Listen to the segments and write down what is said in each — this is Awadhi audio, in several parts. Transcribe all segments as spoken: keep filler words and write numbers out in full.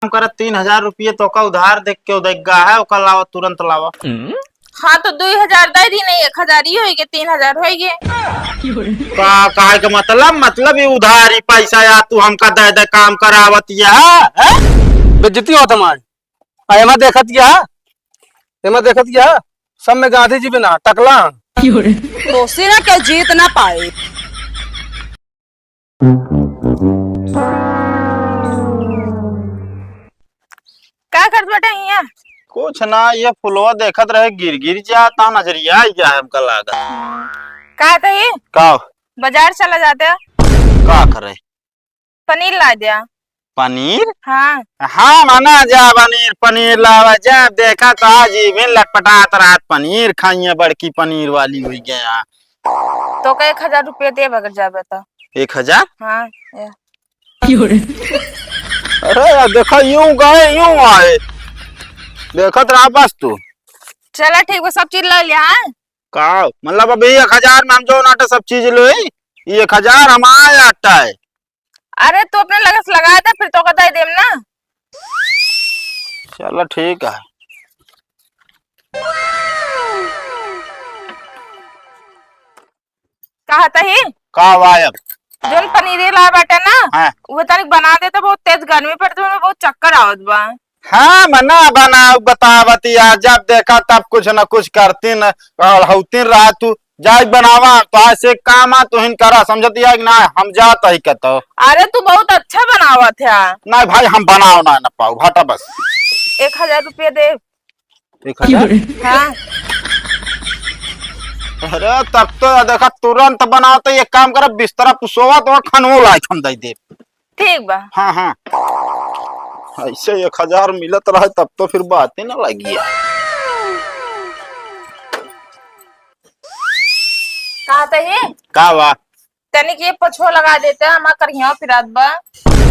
काम करत, तीन हजार रुपये तोका उधार देख के उदैगा है, ओका लावा, तुरंत लावा। हाँ, तो दुई हजार दे दी, नहीं, एक हजार ही होइगे, तीन हजार होइगे। का, काहे के मतलब, मतलब ये उधारी पैसा या तू हमका दे दे काम करावत या, हैं? बेइज्जती होत हमार। आ एमा देखत या, एमा देखत या, सब में गांधी जी बिना टकला। कोसी ना के जीत ना पाए। का करत बाटे हियां? कुछ ना, ये फुलवा देखत रहे, गिर गिर जाता, नजरिया आई गया है हमका लागत। का कही? का? बाजार चला जाते। का करे? पनीर ला द्या। पनीर? हाँ। हाँ, मना जा पनीर, पनीर लावा जा। देखा तो आज ई भी लटपटात रहत, पनीर खाइए, बड़की पनीर वाली हुई गया। तोका एक हजार रुपया देब अगर जाबे तो। एक हजार? हाँ, या। अरे यार, देखा, यूं गए, यूं आए। देखत रहा बस तू। चला ठीक बा, सब चीज ले लिया, हाँ? का? मतलब अभी एक हजार में हम जो नाटे सब चीज ले, ये एक हजार हमारे आटा है। अरे तू अपने लगे से लगा दे, फिर तोका दे देम ना। चलो ठीक है। कहत ही? का वायब? जोन पनीरे ला बाटे ना, हाँ। वो तनिक बना देते, बहुत तेज गर्मी पड़ती है, बहुत चक्कर आवत बा। हाँ, मना बनाओ, बतावत या, जब देखा तब कुछ न कुछ करती न, अड़हौती रहा तू। जाए बनावा, तो आज से काम आ, तुहिन करा, समझत या कि ना, हम जात ही कतो। अरे, तू बहुत अच्छा बनावत है। नहीं भाई, हम बनाओ ना, ना पाओ, भाटा बस। एक हजार रुपया दे। एक हजार? हाँ। अरे, तब तो देखा, तुरंत बनाओ, तो एक काम कर, बिस्तरा पुसोवा, तो खानो लायक हम दे दे। ठीक बा। हाँ, हाँ। ऐसे एक हजार मिलत रहे तब तो फिर बात ही ना लगी है। का तही? का बा? तनिक ये पोछो लगा देते, हमार करिया पिरात बा।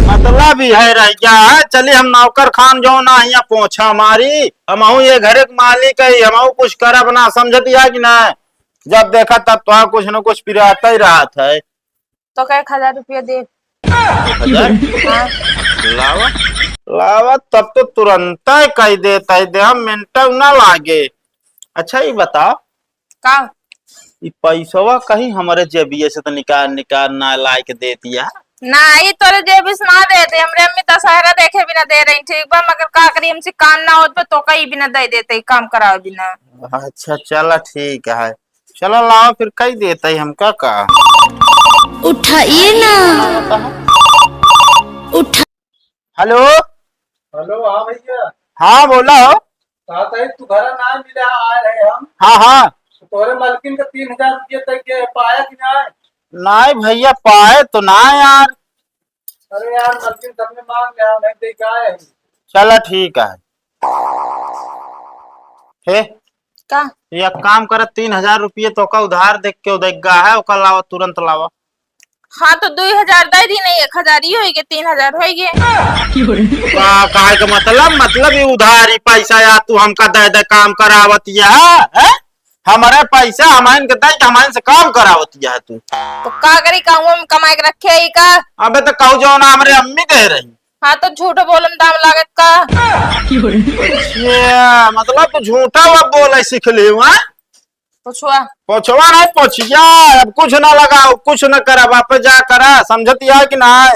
मतलब ही है रह गया है, चली हम नौकर खान जो ना हिया पोछा मारी, हमहू ये घरे के मालिक है, हमहू कुछ करब ना, समझत या कि ना? जब देखा तब तो कुछ न कुछ पिराता ही रहत है। तो का एक हजार रुपया दे। एक हजार? हाँ। लावा, लावा, तब तो तुरंत ही कह देता है, दे हम मिनट ना लागे। अच्छा, ये बताओ, का? ई पैसवा कहीं हमरे जेबिये से तो निकाल, निकाल ना लाइके दे दिया। ना, ई तोरे जेबी से ना देते, हमरे अम्मी दशहरा देखे बिना दे रही, ठीक बा, मगर का करी, हमसे काम ना होत बा, तो कहीं बिना दे देते, काम करावे बिना। अच्छा, चला ठीक है। चला लाओ फिर, कई देता ही हमका का? उठाइए ना। उठा। हेलो। हेलो, हाँ भैया। हाँ, बोला हो। कहा था, तू घर ना मिला, आ रहे हम। हाँ, हाँ। तो तोरे मालकिन का तीन हजार रुपये तक के पाया कि ना? नहीं भैया, पाए तो ना यार। अरे यार, मलकिन सबने मांग लिया, नहीं दे के आए हैं। चला ठीक है। हे, का? एक काम कर, तीन हजार रुपये तोका उधार देख के उदैगा है, ओका लावा, तुरंत लावा। हाँ, तो दुई हजार दे दी, नहीं, एक हजार ही होइगे, तीन हजार होइगे। का, काहे का मतलब, मतलब ये उधारी पैसा या तू हमका दे दे काम करावत या, हैं? हमरे पैसा हमन के दे के हमन से काम करावत या तू। तो का करी, कहूँ हम कमाए के रखे ही का? अबे तो कहू जो ना हमरे अम्मी दे रही। हाँ, तो झूठ बोलम दाम लागत का? अच्छा, मतलब तू झूठा वो बोले सीख ले, हाँ? पोछवा। पोछवा नहीं, पोछिया। अब कुछ ना लगाओ, कुछ ना करब, आप जा करा, समझत या कि ना?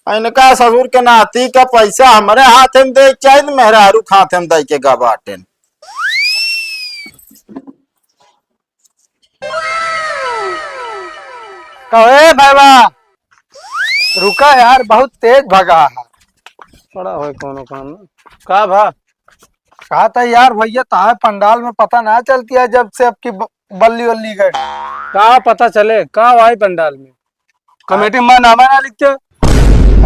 इनका ससुर के नाती का पैसा हमरे हाथ में दे के चाहिए, मेहरारू के हाथ में दे के गबाटेन। कहे भाईवा, रुका यार, बहुत तेज भगा है। बड़ा होय कोनो काम। का भा? कहा था यार भैया, ताहे पंडाल में पता ना चलती है जब से आपकी ब-, बल्ली वल्ली गए। का पता चले, का भाई पंडाल में? कमेटी में नाम ना लिखते।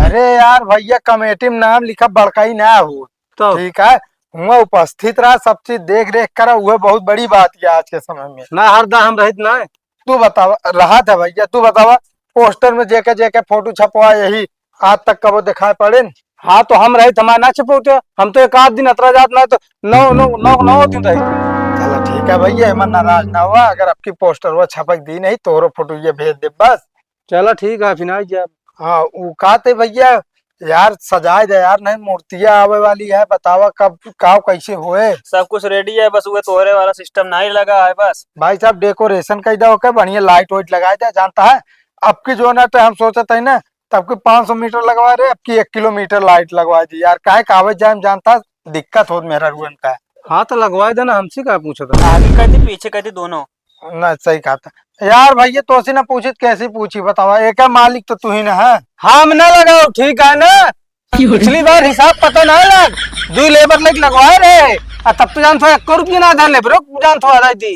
अरे यार भैया, कमेटी में नाम लिखा बड़का ही ना हो। तो? ठीक है, हुआ उपस्थित रहा, सब चीज देख रेख करा, वह बहुत बड़ी बात है आज के समय में। ना हरदा हम रहित ना। तू बतावा, रहा था भैया, तू बतावा, पोस्टर में जेके जेके फोटो छपवा, यही आज तक कबो दिखाई पड़े न? हाँ, तो हम रहित, हमारे ना छपौते, हम तो एक आध दिन अतरा जात ना, तो नौ, नौ, नौ, नौ दिन रहित। चला ठीक है भैया, एमन नाराज ना हुआ, अगर आपकी पोस्टर वो छपक दी नहीं, तोहरो फोटो ये भेज दे बस। चला ठीक है, फिर आ जाए। हाँ, वो कहते भैया, यार, सजाए दे यार, नहीं मूर्तिया आवे वाली है, बतावा कब, का, कैसे होए? सब कुछ ready है, बस उहे तोहरे वाला system नहीं लगा है बस। भाई साहब, decoration कई दो, ओके, बढ़िया light वाइट लगाए दे, जानता है, अब की जो ना तो हम सोचत है ना, तब की पाँच सौ मीटर लगवा रहे, अब की एक किलोमीटर light लगवा दी यार, काहे का आवे जाए में जानता, दिक्कत होत मेहरारुअन का। हाँ, तो लगवाए देना, हमसे का पूछत है? आगे कहती, पीछे कहती, दोनों। ना, सही कहा था। यार भैया, तोसे ना पूछित, कैसे पूछी, बतावा? एक मालिक तो तू ही ना है। हम ना लगाओ, ठीक है ना? पिछली बार हिसाब पता ना लग, दुई लेबर लेके लगवाए रहे, आ तब तो जानत हो, एक रुपया ना आधा लेबर, जानत हो, आधा दी।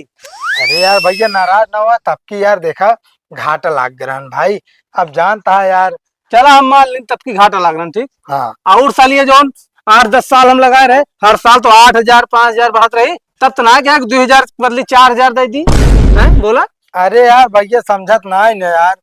अरे यार भैया, नाराज ना हुआ, तब की यार, देखा, घाटा लाग गरन भाई। अब जानता है यार। चला, हम मान लें, तब की घाटा लाग रहा, ठीक? हाँ। और साल ये जौन आठ दस साल हम लगाए रहे, हर साल तो आठ हजार, पाँच हजार बढ़त रही, तब तो ना क्या दुई हजार बदली चार हजार दे दी, हैं? बोला। अरे यार भैया, समझत ना है ना यार,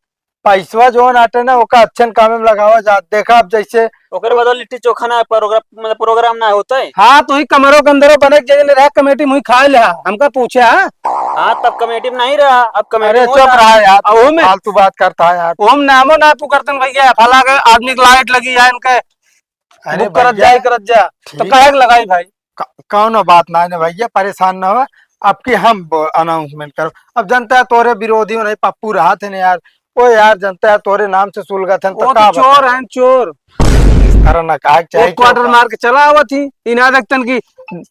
पैसवा जौन आटे ना, ओका अच्छन काम में लगावा जात। देखा, अब जैसे ओकरे बाद लिट्टी चोखा ना प्रोग्राम, मतलब, प्रोग्राम ना होता है। हाँ, तो ही कमरो के अंदरो बने के जगह ले रहा, कमेटी में ही खाए ले हा। हमका पूछे, हाँ? हाँ, तब कमेटी में नहीं रहा, अब कमेटी अरे, में चुप होता। रहा यार, अब ओमे फालतू बात करता है यार। ओम नामो ना पुकारतन भैया, फला के आदमी के लाइट लगी है इनके, अरे बुक करत भैया, जाए, करत जा, तो ठीक। काहे के लगाई भाई? क-, कौनो बात ना है ना भैया, परेशान ना हो, अब की हम ब-, announcement करब। अब जनता है तोरे विरोधी नहीं, पप्पू रहत है ना यार, ओ यार, जनता है तोरे नाम से सुलगत है, तो वो का तो चोर बताएं? हैं, चोर। इस तरह ना कहा चाहिए, एक क्वार्टर चोर का। मार के चला आवत ही, इना देखतन की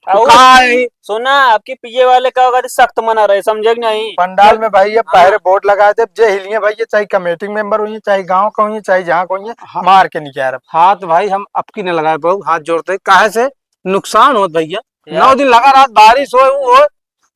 और का है? सुना, आपकी पिए वाले का होगा, सख्त मना रहे, समझे कि नहीं? पंडाल में भाई, ये हाँ। पहले बोर्ड लगा दे, जे हिलिए भाई, ये चाहे कमेटी मेंबर हुई, चाहे गांव का हुई, चाहे जहाँ का हुई, हाँ। मार के निकाल। हाथ भाई, हम अब की न लगाए पाऊ, हाथ जोड़ते, काहे से नुकसान होत भैया। यार। नौ दिन लगा रात बारिश हो, वो हो,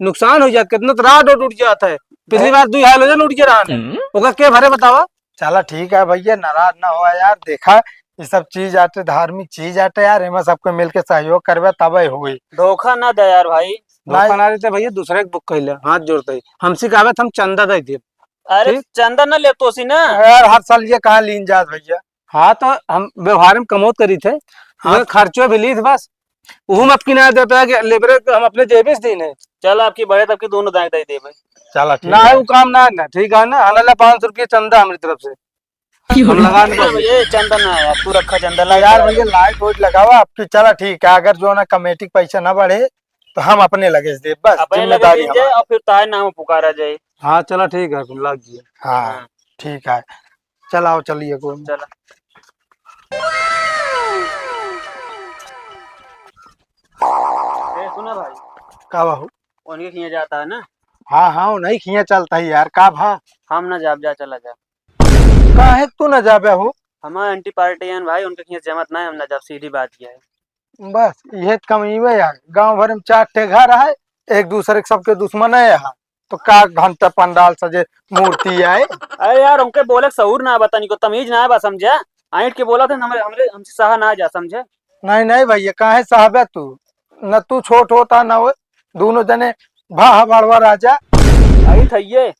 नुकसान हो जात, कितना तो राड उठ जात है। पिछली बार दुई हाइलोजन उठ के रहा है। हम्म। ओका के भरे बतावा? चला ठीक है भैया, नाराज ना हुआ यार। देखा, ये सब चीज आटे, धार्मिक चीज आटे यार, एमा सबके मिलके सहयोग करबे तबे होई। धोखा ना दे यार भाई। धोखा नहीं। ना देते भैया, दूसरे के बुक कैले, हाथ जोड़ते ही। हमसे कहबे तो हम चंदा दे देब। अरे ठीक? चंदा ना ले तोसी ना। यार हर साल ये कहाँ लीन जात भैया? हाँ, तो हम व्यवहार में कमौत करी थे, हाँ। वह खर्चो भी ली थे बस। उहू में अब की ना दे पाए कि लेबरे के हम अपने जेबे से दीन है। चल, अब की बढ़े तब की दोनों दाएं दे देबे। चला, ठीक ना है। है वो काम ना है ना, ठीक है ना, हला ला पाँच सौ रुपये चंदा हमारी तरफ से। हम लगा नहीं पाएंगे। ये चंदा ना है यार, तू रखा चंदा, लाइट यार लगा भैया, दे। लाइट वाइट लगावा अब की। चला, ठीक है, अगर जो ना कमेटी के पैसा ना बढ़े, तो हम अपने लगे से देब, बस अपने लगे जिम्मेदारी दीन जाए हमारी। और फिर ताए नाम पुकारा जाए। हाँ, चला, ठीक है, तुम लाग जिए। हाँ, हाँ। ठीक है, चलाओ, चलिए, कोई चला। ए, सुना भाई। का बा हो? उनके खिया जाता है ना? हाँ, हाँ, उन्हीं खिया चलता है यार। का भा? हम ना जाब, जा, चला जा। काहे तू ना जाबे हो? हमार anti party हैं भाई, उनके खिया जमत ना है, हम ना जाब, सीधी बात ये है। बस, ये कमी में यार, गांव भर में चार ठे घर है, एक दूसरे के सबके दुश्मन है यहाँ। तो का घंटा पंडाल सजे, मूर्ति आए। अरे यार, उनके बोले के सहूर ना बा, तनिको तमीज ना बा, समझे? आइट के बोला था, हमरे, हमरे, हमसे सहा ना जा, समझे? नहीं, नहीं भैया, काहे सहबे तू? न तू छोट होता, न वो, दोनों जने भा बड़वा राजा। आई थइये।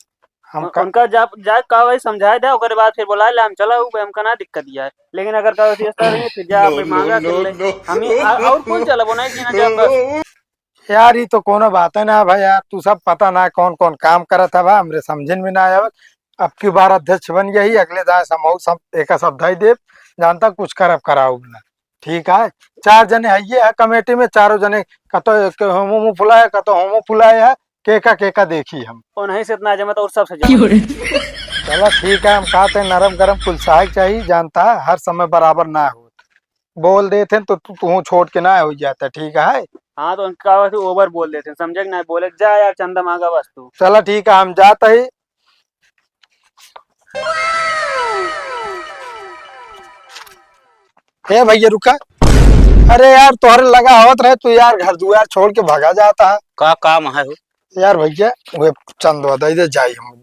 हम उन-, का उनका जा, जा का वही समझाए दे, ओकरे बाद फिर बोला ले, हम चला, उ, हमका ना दिक्कत ये है। लेकिन अगर कहो तो इस तरह नहीं, फिर जा, no, फिर no, मांगा no, कर ले। No। हम ही, आ, और कौन चला, वो नहीं जीना जा बस। यार, ई तो कोनो बात है ना भाई यार, तू सब पता ना कौन कौन काम करत है बा, हमरे समझन में ना आवत। अब की बार अध्यक्ष बन गई, अगले दाए समूह सब एक सब धई देब, जानता कुछ करब कराउब ना, ठीक है? चार जने है ये है कमेटी में, चारों जने कतो एक होमो मुँह फुलाए, कतो होमो फुलाए है, केका केका देखी हम। उन्हीं से इतना जमत और सबसे जमत। चलो ठीक है, हम कहते हैं नरम गरम कुल सहायक चाहिए, जानता है हर समय बराबर ना हो। बोल देते हैं तो तू, तू छोड़ के ना हो जाता, ठीक है? हाँ, तो उनका वैसे over बोल देते हैं, समझे कि नहीं? बोले, "जा यार, चंदा मांगा बस तू।" चला ठीक है, हम जाता ही। ए भैया, रुका। अरे यार, तोहरे लगा आवत रहे, तू यार घर दुआर छोड़ के भगा जाता है। का काम है हो? यार भैया, वे चंदवा दे दे, जाई हम।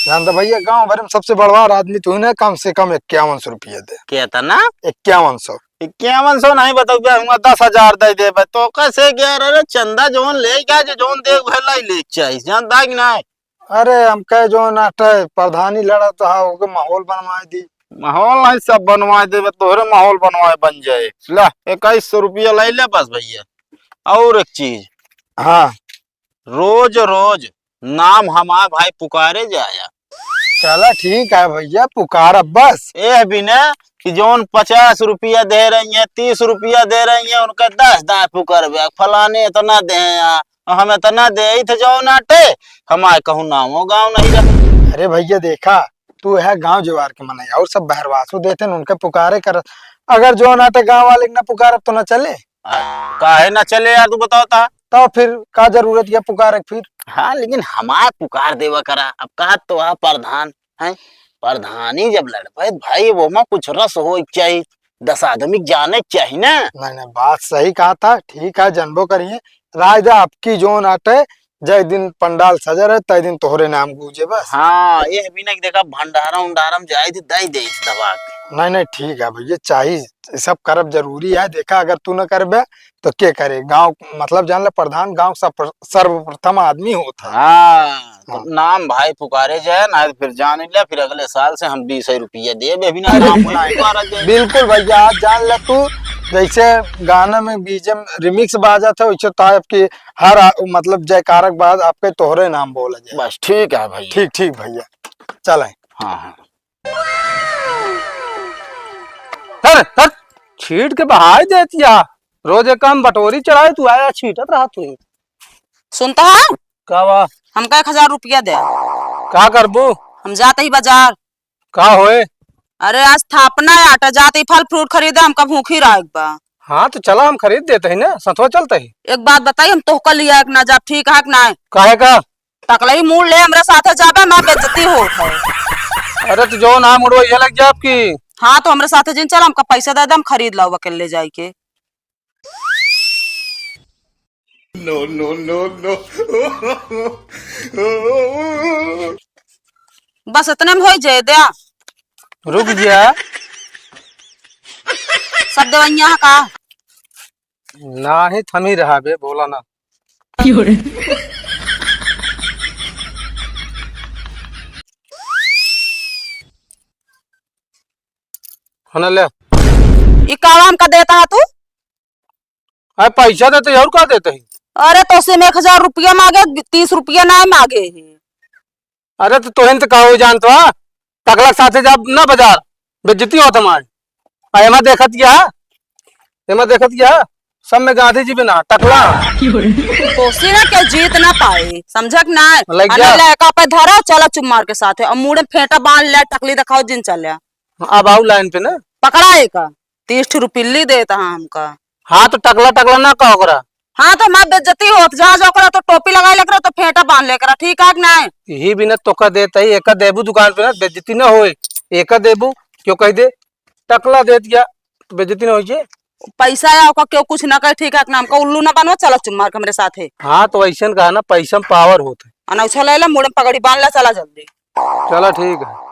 जानता भैया, गांव भर में सबसे बड़वार आदमी तू ही ना, कम से कम इक्यावन सौ रुपया दे। केतना? इक्यावन सौ। इक्यावन सौ नहीं बतौबे, हुआ दस हजार दे देबे। तो कैसे ग्यारह रे, चंदा जौन ले गया, जो जौन दे, वह लाई ले चाहिए, जानता कि नहीं? अरे, हम कहे जौन अटे प्रधानी लड़त हा, ओके माहौल बनवाए दी। माहौल नहीं, सब बनवाए देबे, तोहरे माहौल बनवाए बन जाए। ला, इक्कीस सौ रुपया ले ले बस भैया। और एक चीज। हाँ। रोज रोज नाम हमार भाई पुकारे जाया। चला ठीक है भैया, पुकारब बस। ए बिना कि जौन पचास रुपया दे रही हैं, तीस रुपया दे रही हैं, उनका दस दाँय पुकारबे, फलाने इतना दे हैं यहाँ, हम इतना देइत जौन आटे, हमारे कहूँ नामो गाँव नहीं रहा। अरे भइया देखा, तू है गाँव जवार के मनई, और सब बहरवासो देते हैं, उनके पुकारे कर। अगर जौन आटे गाँव वाले के ना पुकारब तो ना चले। आ, काहे ना चले यार, तू बताओ ता? तो फिर का जरूरत है पुकारे के फिर? हाँ, लेकिन हमार पुकार देवा करा। अब कहा तो है प्रधान, हैं? प्रधानी जब लड़बे भाई, वो में कुछ रस हो चाहिए, दस आदमी के जाने के चाहिए ना। नहीं, नहीं, बात सही कहा था, ठीक है, जनबो करिए। राय दे, आपकी जौन आटे, जय दिन पंडाल सजा रहे, तय दिन तोहरे नाम गूंजे बस। हाँ, ये भी नहीं देखा, भंडारा उंडारा में जाए थे, दई दे इस दबा के। नहीं, नहीं, ठीक है भइया, चाहिए, ये सब करब जरूरी है। देखा, अगर तू न करबे, तो के करे? गाँव, मतलब, जान ले, प्रधान गाँव सब, सर्वप्रथम आदमी होता है। हाँ, तो हाँ। नाम भाई पुकारे जाए ना, फिर जान ले, फिर अगले साल से हम बीस रुपया देबे, अभी ना नाम पुकारा जाए। बिल्कुल भइया, आज जान ले तू, जैसे गाना में बीजेम रिमिक्स बाजत है, वैसे तो आपकी हर आ-, मतलब, जयकारक बाद आपके तोहरे नाम बोला जाए। बस ठीक है भइया। ठीक, ठीक भइया, चले। हाँ, हाँ। हर, हर, छीट के बहाई देतिया। रोज एक काम बटोरी चढ़ाए, तू आया छीटत रहा तू। सुनता है? का बा? हमका एक हजार रुपया दे। का करबू? हम जाते ही बाजार। का होए? अरे, आज स्थापना है, आटा जाते ही फल फ्रूट खरीदे, हमका भूखी रहा एक बार। हाँ, तो चला, हम खरीद देते ही ना, सथवा चलते ही। एक बात बताई, हम तोहका लिया एक ना जाब, ठीक है कि ना? काहे का? टकलई मूड़ ले हमरे साथे जाबे, हमार बेइज्जती होत है। अरे तो जो ना मुड़वा ये लग जाए आपकी। हाँ तो हमरे साथे जिन चल, हमका पैसा दे दे, हम खरीद लाओ अकेले जाई के। No, no, no, no। बस इतने में होई जाए द्या। रुक जा। सब देवइया है का? नाही, थमी रहा बे, बोला ना। हना ले। ई का हमका देता है तू? अरे पैसा देते ही और का देते ही? अरे तो से में एक हजार रुपया मांगे, तीस रुपया ना मांगे है। अरे तो तोहिन तो का हो जानत बा, टकला के साथे जाब ना बाजार, बेइज्जती होत हमार। आ एमा देखत क्या, एमा देखत क्या, सब में गांधी जी बिना टकला। कोसी ना के जीत ना पाए, समझक ना। लग अरे गया। लड़का पे धरा, चला चुप मार के साथे, और मुड़े फेंटा बांध ले, टकली दिखाओ जिन चले। अब आऊ लाइन पे ना। पकड़ा है का? तीस ठो रुपिल्ली देता है हमका। हाँ, तो टकला, टकला ना कहो ओकरा। हाँ, तो हमार बेइज्जती होत, जहाँ जो ओकरा तो टोपी लगाए लेकरा, तो फेंटा बांध लेकरा, ठीक है कि नहीं? यही बिना तोका देता ही, एका देबू दुकान पे ना, बेइज्जती ना होए। एका देबू, क्यों कह दे, टकला दे दिया, तो बेइज्जती ना होई जे। पैसा या ओका क्यों कुछ ना कहे, ठीक है कि ना? हमका उल्लू ना बनवा, चला चुप मार के हमरे साथे। हाँ, तो ऐसन कहा ना, पैसा में पावर होत है। अनौछा ले ला, मुड़े में पगड़ी बांध ला, चला जल्दी। चला ठीक है।